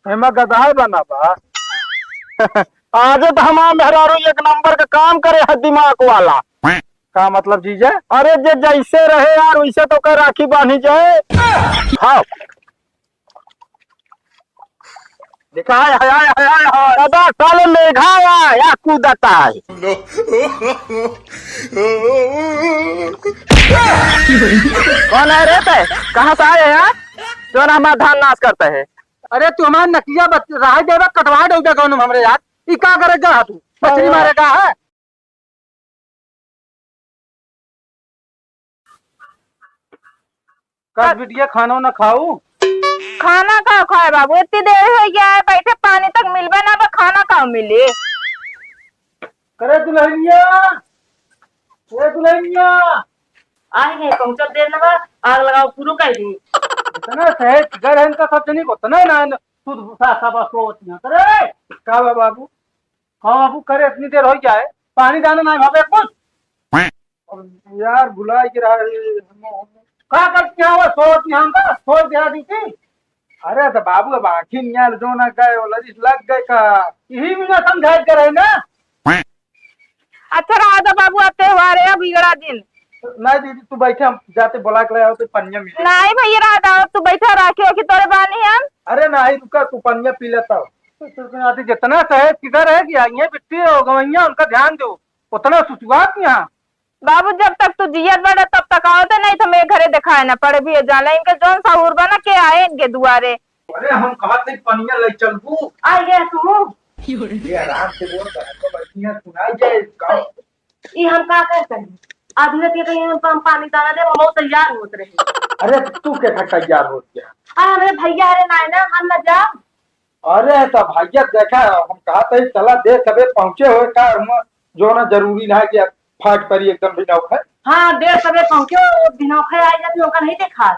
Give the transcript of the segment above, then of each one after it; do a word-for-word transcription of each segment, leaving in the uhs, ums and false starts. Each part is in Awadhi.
एमा गदहा बना बा। आजे तो हमार मेहरारू एक नंबर का काम करे है, दिमाग वाला। का मतलब जीजा? अरे, जे जैसे रहे यार, वैसे तो ओकर राखी बांधी जाए। हाँ। देखा, हाय, हाय, हाय, हाय, हाय। दादा, साले मेघा आया, या कूदता है। कौन है रे ते? कहाँ से आए हैं यार? जो ना हमारा धान नाश करते हैं। अरे, तू हमार नकिया बच-, रहा देबा, कटवा देबा कौन हमरे यार? ई का करेगा तू? मछली मारेगा है? का बिटिया, खाना ना खाऊ? खाना का खाए बाबू, इतनी देर हो गया है बैठे, पानी तक मिलबे ना बा, खाना का मिले? करे दुल्हनिया, ए दुल्हनिया। आए गए, पहुंचल देर ना बा, आग लगाओ, पूरू कर दी। इतना सहेज घर है इनका, सब जनी को उतना ना है, तू सा-, सा-, बस सोच ना करे। का बा बाबू? हाँ बाबू, करे इतनी देर हो जाए, पानी दाना ना भावे कुछ। अब यार भुला के रहा है, हम, हम का करती हैं वो सोच, हम का सोच दिया दी थी। अरे तो बाबू, अब आखिर यार जो ना गए, वो लरिस लग गए का, यही भी ना समझाए करे ना। अच्छा रहा था बाबू, अब त्योहार है, अब बिगड़ा दिन। नहीं दीदी, तू बैठे, हम जाते बुला के ले आओ तो पनिया मिले। नहीं भैया, रहा था, तू बैठा, राखी होखी तोरे बानी हम। अरे नहीं, रुका, तू पनिया पी लेता हो। तो, तो, तो आदि जितना सहेज किधर है कि आइए बिट्टी हो गवैया, उनका ध्यान दो, उतना सुसुआत यहाँ। बाबू, जब तक तू जियत बाड़े, तब तक आओ दे, नहीं तो मैं घरे दिखाए ना पड़े भी जाने। इनके जौन सहूर बा ना, के आए इनके दुआरे। अरे, हम कहत नहीं, पनिया ले चलबू। आ गया तू। ये आराम से बोल, बहन को बैठी है, सुनाई जाए, गाँव। ई हम का कह सकें? आदमी के कहीं हम, हम पानी दाना दे, हम बहुत तैयार होत रहे। अरे, तू के तैयार होत गया? आ, हमरे भैया, अरे, ना, ना, हम ना जाओ। अरे, तो भैया, देखा, हम कहा था, चला, दे सबे पहुँचे हुए का, हम जो ना जरूरी ना है कि फाट परी एकदम भी नौखे। हाँ, देर सबेर पहुँचो, बिनौखे आई जाती, ओका नहीं देखा।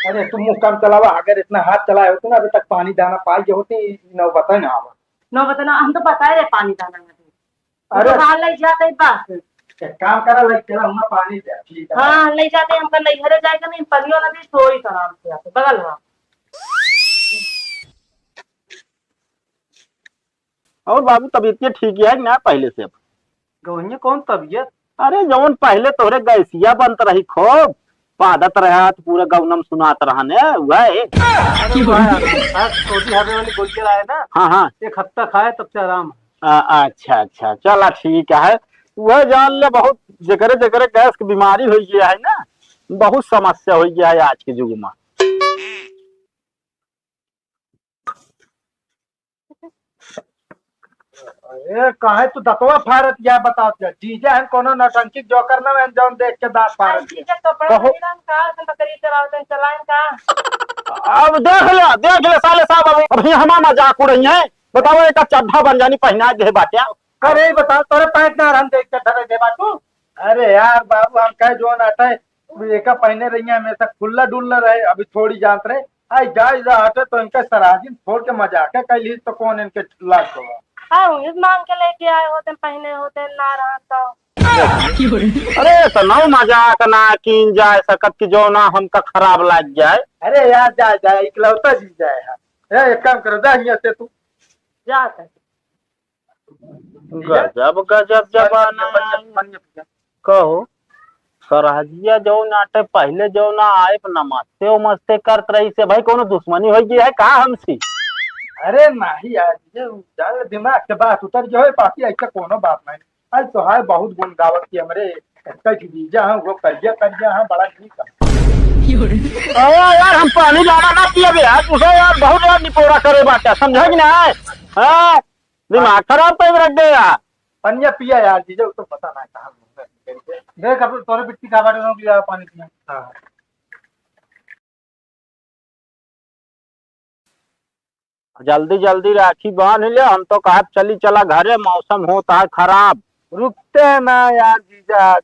अरे, तुम मुँह काम चलावा, अगर इतना हाथ चलाए होते ना, अभी तक पानी दाना पाई के होती, नौबत है ना आवा। नौबत ना, हम तो बताए रहे पानी दाना में। अरे। तो बाहर ले जाते ही बस। एक काम करा, ले चला, हम पानी दे, ठीक है। हाँ, ले जाते, हमका नैहरे जाएगा नहीं, पनियो ना दी, सोई तो आराम से आते, बगल में। और बाबू, तबीयत के ठीक है कि ना पहले से अब? गवैया कौन तबीयत? अरे, जौन पहले तोहरे गैसिया बनत रही खूब, पादत रहा तो पूरा गौनम सुनात रहने, वह है। अरे वाह यार, आज छोटी हवे वाली गोलियां लाए ना, हाँ, हाँ। एक हफ्ता खाए तब से आराम है। आ, अच्छा, अच्छा, चला ठीक है। वह जान ले, बहुत जेकरे जेकरे गैस की बीमारी हो गया है ना, बहुत समस्या हो गया है आज के युग में। ए, काहे तू दतवा फाड़त या बताओ क्या? जीजा हन कोनो नौटंकी जोकर ना हन जौन देख के दांत फाड़त या। जीजा कपड़ा कहो। पहिरन का, हम बकरी चरावतन चलाइन का? अब देख ले, देख ले साले साहब, अब, अब ये हमार मजाक उड़ाई है। बताओ, एक चड्ढा बन जानी पहना दे बाटे। अरे बता, तोरे पैंट ना रहन दे, चड्ढा दे बाटू। अरे यार बाबू, हम कहे जौन आटे, एका पहने रही है हमेशा, खुल्ला डुल्ला रहे, अभी थोड़ी जानत रहे। आई जाए जा हटे तो इनका सराजिन छोड़ के मजाक है, कैली तो कौन इनके लाग गवा। हाँ, उन्हीं मांग के लेके आए होते, पहने होते, ना रहा तो। अरे, इतना मजाक ना कीन जाए सकत कि जो ना हमका खराब लाग जाए। अरे यार, जा, जा, इकलौता जीजा है। ए, एक काम करो, जा हियां से तू। जा कर। गजब, गजब जमाना है। कहो, सरहजिया जौन आटे, पहिले जौन आए, नमस्ते उमस्ते करत रही से, भाई, कोनो दुश्मनी हो गई है का हमसे? अरे नहीं यार, ये जान ले, दिमाग से बात उतर गया है, बाकी ऐसा कोनो बात नहीं। आज तो है बहुत गुण गावत की हमरे, कह की जीजा हैं, वो करिया करिया हैं, बड़ा ठीक है। अरे यार, हम पानी ज्यादा ना पियबे यार, तू यार बहुत यार निपोरा करे बाटे, समझे कि ना? हाँ, दिमाग खराब कर रख दे यार। पनिया पिया यार, जीजा, वो तो पता ना कहाँ घूम रहे हैं। देख, अब तोरे बिट्टी का बाटे, उन्होंने लिया पानी पिया। हाँ। जल्दी जल्दी राखी बांध ले, हम तो कहत चली चला घरे, मौसम होत है खराब। रुकते ना यार जीजा, आज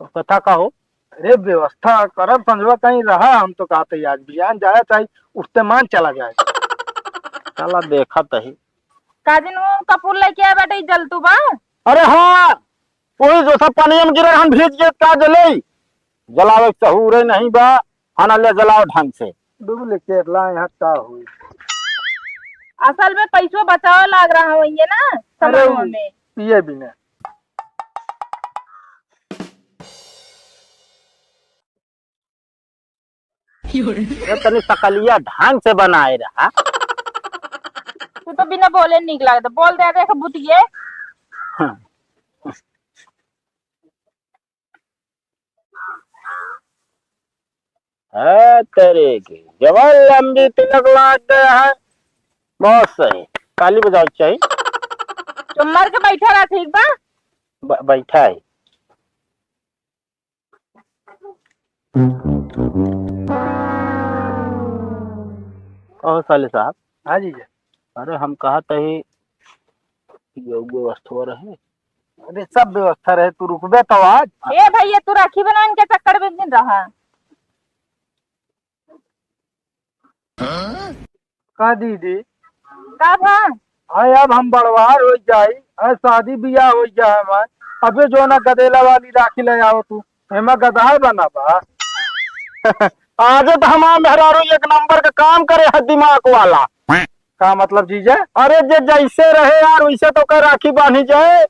कथा का हो? अरे व्यवस्था करब, संझवा कहीं रहा, हम तो कहते आज बिहान जाए चाहे उठते मान चला जाए। चला देखत ही। काजिन वो कपूर लेके आए बाटे, ई जलतू बा? अरे हाँ, वही जो सब पानी में गिरे रहन भीज के का जले, जलावे के सहूरे नहीं बा, खाना ले जलाओ ढंग से। डुप्लीकेट ला यहाँ का हुई? असल में पैसो बचावे लाग रहा हो ये ना अरे समनवा उ में। पिए बिना। ये तनी सकलिया ढंग से बनाए रहा। तू तो बिना बोले नीक लागत, बोल दे देख बुतिए। हाँ। है तेरे की, जवान लंबी तिलक लाग गया है। बहुत सही, ताली बजाओ चाहिए। तो मर के बैठा रहा, ठीक बा? ब-, बैठा है। कहो साले साहब। हाँ जीजा। अरे हम कहा तही कि व्यवस्था रहे। अरे सब व्यवस्था रहे, तू रुकबे तो आज। ए भैया, तू राखी बनवान के चक्कर में दिन रहा। का दीदी? का भा? अरे अब हम बड़वार होइ जाई, अरे शादी बियाह होइ जाए हमार, अबे जो ना गदेला वाली राखी ले आओ तू, एमा गदहा बना बा। आजे तो हमार मेहरारू एक नंबर का काम करे है दिमाग वाला। का मतलब जीजा? अरे जे जैसे रहे यार वैसे तो कर राखी बांधी जाए।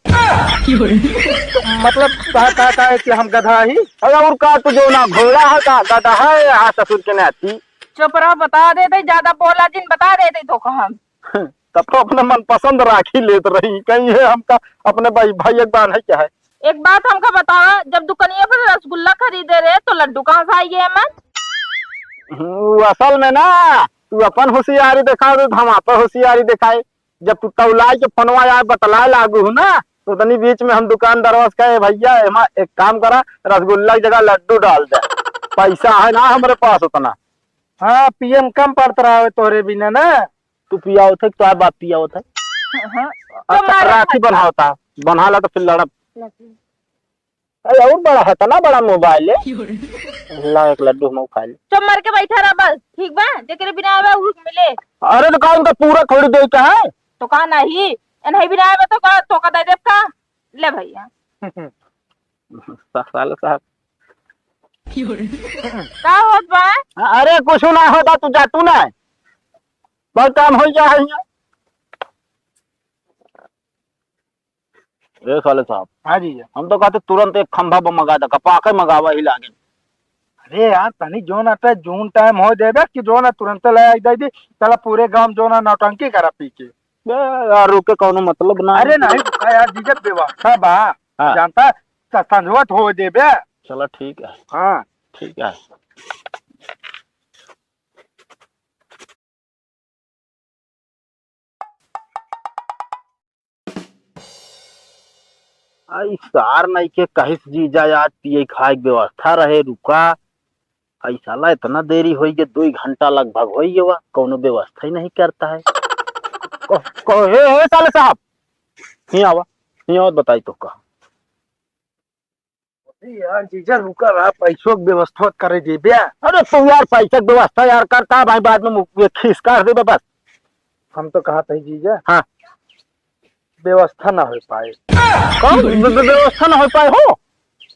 मतलब का, का, का है कि हम गधा ही? अरे और का, तू जो ना घोड़ा है का गधा है, हाँ ससुर के नाती। चुप रहो, बता देते, ज्यादा बोला जिन, बता देते तो कहम। तब तो अपने मनपसंद राखी लेत रही, कहीं है हमका अपने भाई, भाई एक बार है क्या है? एक बात हमका बतावा, जब दुकनिया पर रसगुल्ला खरीदे रहे तो लड्डू कहाँ से आई है मन? हम्म, असल में ना तू अपन होशियारी दिखा दे, हम आपन होशियारी दिखाए। जब तू तौलाए के फोनवा आए बतलाए लागू हूँ ना, तो तनी बीच में हम दुकानदारवा से कहे, "भैया, एमा एक काम करा, रसगुल्ला की जगह लड्डू डाल दे, पैसा है ना हमरे पास उतना।" हाँ, पिए में कम पड़त रहा है तोहरे बिना ना। तू पियावत है, तो बाप पियावत है। हाँ। अच्छा, तो मारे राखी बन्हावता, बन्हाला तो फिर लड़ब। अरे और बड़ा है, इतना बड़ा मोबाइल है। ला एक लड्डू हम खा ले। चुप मार के बैठा रहा बस, ठीक बा? जेकरे बिना आवे उ मिले। अरे तो का उनका पूरा थोड़ी दे के है? तो का नहीं, ए नहीं बिना आवे तो का, तो का दे देब का? ले भैया। सा-, साले साहब। का होत बा? अरे कुछ ना होता, तू जा, तू ना। बहुत काम हो जा है यहाँ। ए साले साहब। हाँ जीजा। हम तो कहते तुरंत एक खंभा बम मंगा दे, कपाके मंगावा ही लागे। अरे यार, तनी जोन अटे, जून टाइम हो देबे कि जोन तुरंत ले आई दे दी, चला पूरे गांव जोन नौटंकी करा पी के। ए यार, रुके, कौनो मतलब ना अरे है। नहीं, रुका यार, जीजा, व्यवस्था बा। हाँ। जानता, स-, संझवत हो देबे। चला, ठीक है। हाँ। ठीक है। आई सार नहीं के कहिस जीजा, आज पिए खाए के व्यवस्था रहे, रुका। आई साला इतना देरी होई गे, दुई घंटा लगभग होई गे बा, कौनो व्यवस्था ही नहीं करता है। कहो, कहो, हे, हे साले साहब, हियाँ आवा, हियाँ आवा, बताई तो का। अरे यार जीजा रुका रहा, पैसों की व्यवस्था करे देबे। अरे तू यार पैसा की व्यवस्था यार करता है भाई, बाद में मु-, ये खीस काट देबे बस। हम तो कहा था जीजा। हाँ। व्यवस्था ना हो पाए। कौन? व्य-, व्य-, व्यवस्था ना हो पाए हो?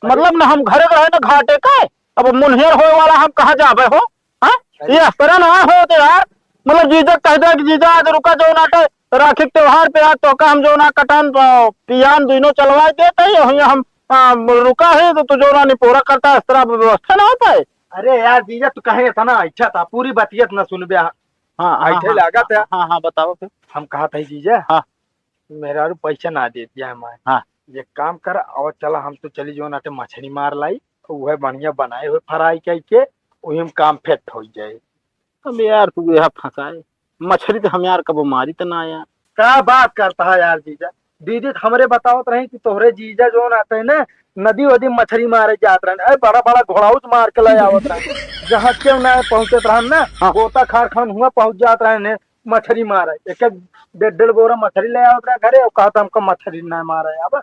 मतलब ना हम घरे रहे ना घाटे का, अब मुनहियर होए वाला हम कहाँ जाबे हो? हाँ? ये अरे। इस तरह ना हो तो यार, मतलब जीजा कह दे कि जीजा आज रुका जो ना तो राखी के त्योहार पे आज तोका हम जो ना कटान प-, पियान दुइनो चलवाए देते ही, वहीं हम, आ, रुका है तो तू जो ना निपोरा करता, इस तरह व्यवस्था ना हो पाए। अरे यार जीजा तू कहे इतना अच्छा था, पूरी बतियत ना सुनबे। हाँ, हाँ, ऐसे हाँ, लागत है। हाँ, हाँ, बताओ फिर। हम कहा था जीजा। हाँ। मेहरारू पैसा ना देत जाए हमारे। हाँ। एक काम कर, और चला, हम तो चली जो नाटे मछली मार लाई, उहे बढ़िया बनाए हुए फ्राई करके, उही में काम फिट हो जाए। अब यार तू यह फंसाए, मछली तो हम यार कबो मारी तो ना यार। का बात करता है यार जीजा? दीदी तो हमरे बतावत रही कि तोहरे जीजा जो नाटे ना नदी वदी मछली मारे जात रहन, अरे बड़ा बड़ा घोड़ाउच मार के ले आवत रहन, जहाँ क्यों ना पहुँचत रहन ना, हाँ। गोता खार खान हुआ पहुँच जात रहन, मछरी मारे, एक एक डेढ़ डेढ़ बोरा मछरी ले आवत रहा घरे, और कहत हमको मछरी ना मारे। अब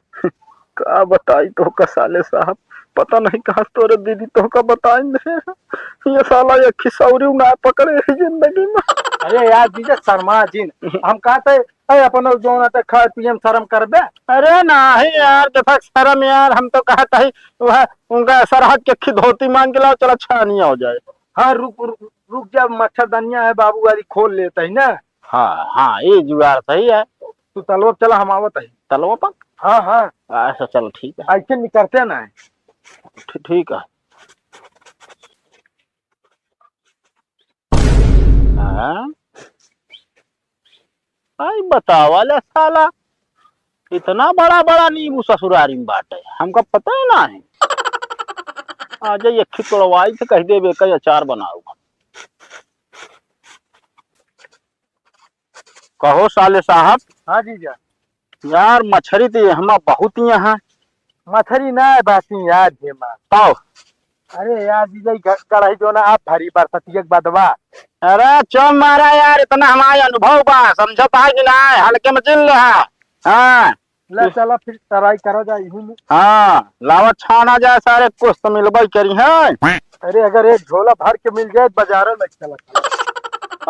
का बताई तोहका साले साहब, पता नहीं कहाँ से तोरे दीदी तोहका बताई दे। ये साला एक खिसौरी ना पकड़े है जिंदगी में। अरे यार जीजा शर्मा जिन, हम कहते, अरे अपन जौन आते खाए पिए में शर्म करबे। अरे नहीं यार, देखा शर्म यार, हम तो कहत ही वह उनका सरहद के खिदौती मांग के लाओ, चला छानिया हो जाए। हाँ रुक, रुक, रुक जा, मच्छरदनिया है बाबू, वाली खोल लेते ही ना। हाँ, हाँ, ये जुगाड़ सही है। तू तलवा पे चला, हम आवत है। तलवा पर? हाँ, हाँ। अच्छा, चलो, ठीक है। ऐसे निकलते ना है। ठी-, ठीक है। हाँ? आई बतावा ले साला, इतना बड़ा बड़ा नींबू ससुरारी में बाटे, हमका पता ही ना है। आज ये खितड़वाई से कह देबे का अचार बनाओ। कहो साले साहब। हाँ जीजा। यार, मछरी तो एहमा बहुत ही यहाँ। मछरी ना है बाकी यार, हेमा। पाओ। अरे यार, जीजा, ई ग-, गड़ही जो ना आप भरी बरसतिया के बदवा। अरे चुप मारा यार, इतना हमारे अनुभव बा, समझत है कि ना? हल्के में चिल रहा। हाँ। ले चला फिर ट्राई करा जाए यही में। हाँ, लावा छाना जाए सारे, कुछ तो मिलबे करी है। अरे अगर एक झोला भर के मिल जाए, बाजारों में चला।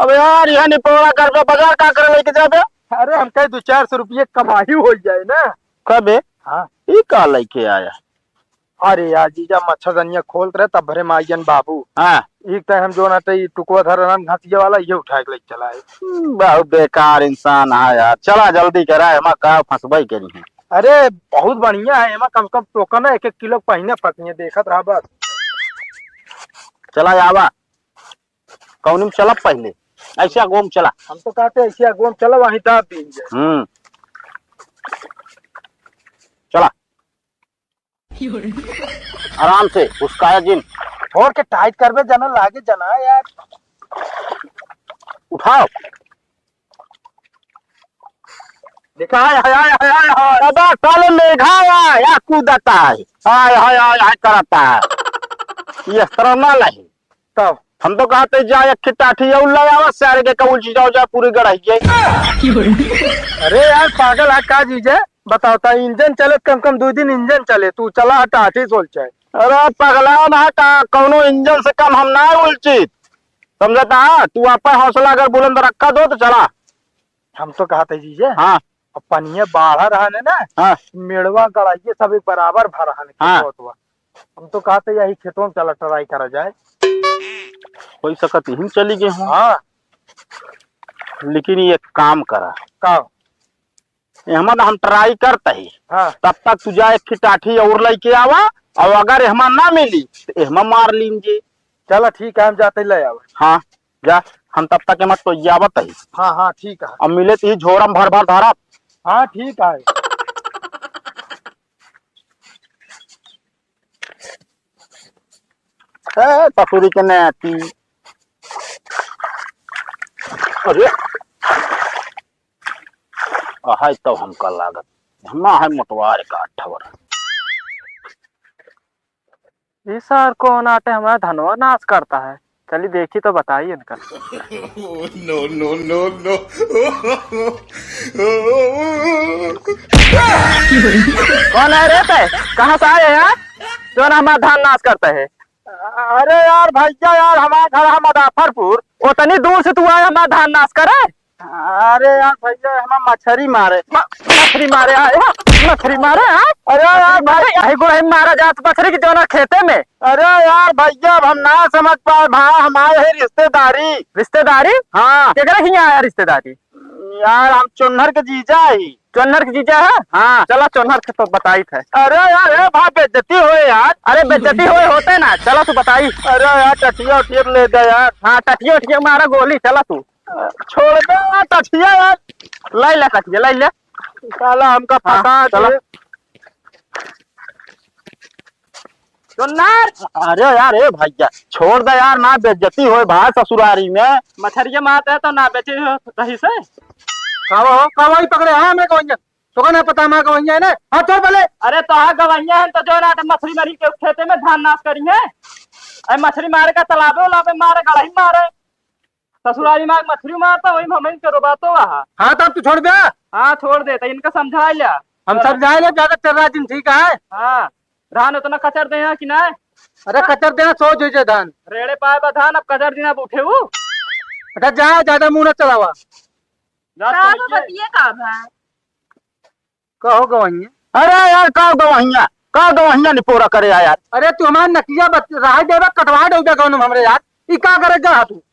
अब यार, यह निपोड़ा कर पे बाजार का करे लेके जाबे? अरे, हम कहे दो चार सौ रुपये कमाई हो जाए ना। कबे? हाँ। ई का लेके आया? अरे यार, जीजा मच्छरदनिया खोलत रहे, तब भरे माइयन बाबू। हाँ। एक तो हम जो ना ते टुकवा धर रहन घसिया वाला, ये उठा के लेके चला आए। हम्म, बहुत बेकार इंसान है यार। चला जल्दी करा, हम का फंसबे करी हैं। अरे बहुत बढ़िया है, एमा कम से कम टोकन है, एक एक किलो पहिने फंसिए, देखत रहा बस। चला आवा। कौनी में चला पहले? ऐसे अगुआ में चला। हम तो कहते ऐसे अगुआ में चला, वहीं दाब दीजिए। हम्म। चला। आराम से, उसकाया जिन। और के टाइट करबे जना लागे जना यार। उठाओ। देखा, हाय, हाय, हाय, हाय, हाय। अबे साले मेघा आया, या कूदता है। हाय, हाय, हाय, हाय करता है। ये इस तरह ना लही। तब? हम तो कहते जा एक ठे टाठी और ले आवा, सारे के कबूल चीज जाओ जा पूरी गढ़ाई जाए। अरे यार पागल है का जीजे? बताओ ता इंजन चले कम कम दो दिन इंजन चले, तू चला है टाठी सोल चाहे। अरे पगला ना का, कौनो इंजन से कम हम ना उलचित। समझता है? तू आपन हौसला अगर बुलंद रखा दो तो चला। हम तो कहते जीजे। हाँ। अब पनिया बाढ़ा रहा ने ना, हाँ। मेड़वा गड़ाइए सब एक बराबर भर रहा ने हाँ। खेतवा। हम तो कहते यही खेतवा में चला ट्राई करा जाए। हो सकत यही चली गए हो। हाँ। लेकिन ये काम करा। का? एहमा ना हम ट्राई करते ही। हाँ। तब तक तू जा एक ठे टाठी और लेके आवा, और अगर एहमा ना मिली तो एहमा मार लीन जे। चला ठीक है, हम जाते ले आवे। हाँ। जा, हम तब तक एमा टोइयावत ही। हाँ, हाँ, ठीक है। अब मिले तो ही झोरम भर भर धरब। हाँ, ठीक है। ए, ससुरी के नाती। अरे। अहाई तो हमका लागत। हमा है मोटवार का ठवर। ई सार कौन आटे हमारा धनवा नाश करता है? चली देखी तो बताई इनका। No, no, no, no। कौन है रे ते? कहाँ से आए यार? जो ना हमारा धान नाश करता है। अरे यार भैया यार, हमारा घर है मुजफ्फरपुर। उतनी दूर से तू आए हमारा धान नाश करे? अरे यार भैया, हम मछरी मारे। म-, मछरी मारे आए हो? मछरी मारे आए? अरे यार मछरी मारे, भाई। यही गोड़े मारा जात मछरी की जोना खेते में। अरे यार भैया, अब हम ना समझ पाए भाई, हम आए हैं रिश्तेदारी। रिश्तेदारी? हाँ। केकरे हियाँ आया रिश्तेदारी? यार, हम चोन्हर के जीजा ही। चोन्हर के जीजा है? हाँ। चला चोन्हर के तो बताई थे। अरे यार, ए भाई, बेइज्जती होए यार। अरे बेइज्जती होए होते ना, चला तू बताई। अरे यार, टटिया उटिया ले दे यार। हाँ, टटिया उटिया मारा गोली, चला तू। छोड़ दे यार टटिया यार। लाई ले टटिया, लाई ले। साला हमका हाँ, फंसा चला। दे। चोन्हर। अरे यार, ए भैया, छोड़ दे यार, ना बेइज्जती होए भाई ससुरारी में। मछरिया मारते हैं तो ना बेचे हो सही से। का हो, का वही पकड़े, हाँ, मैं कहूँगा। तो का ना पता, मैं कहूँगा ना। हाँ, चल पहले। अरे तो हाँ, गवैया है तो जो ना मछली मरी के खेते में धान नाश करी है। अरे मछली मारे का तालाबे उलाबे मारे, गड़ही मारे। ससुरारी मार मछली मारता, वही मम्मी के रोबातो वहाँ। हाँ, तब तू छोड़ दे। हाँ, छोड़ दे, तो इनका समझा लिया। हम समझा ले, ज्यादा तेरा दिन ठीक है। हाँ, धान उतना कचर दे हैं कि ना? अरे, कचर देना, सो जो जे धान। रेड़े पाए बा धान, अब कचर दिन अब उठे वो। अच्छा, जा, ज्यादा मुंह ना चलावा। जा, का चल गो के। बतिये का भा? कहो गवैया। अरे यार, का गवैया? का गवैया निपोरा करे आ यार? अरे, तू हमार नकिया बत-, रहा देबा, कटवा देबा कौन हमरे यार? ई का करे जा तू?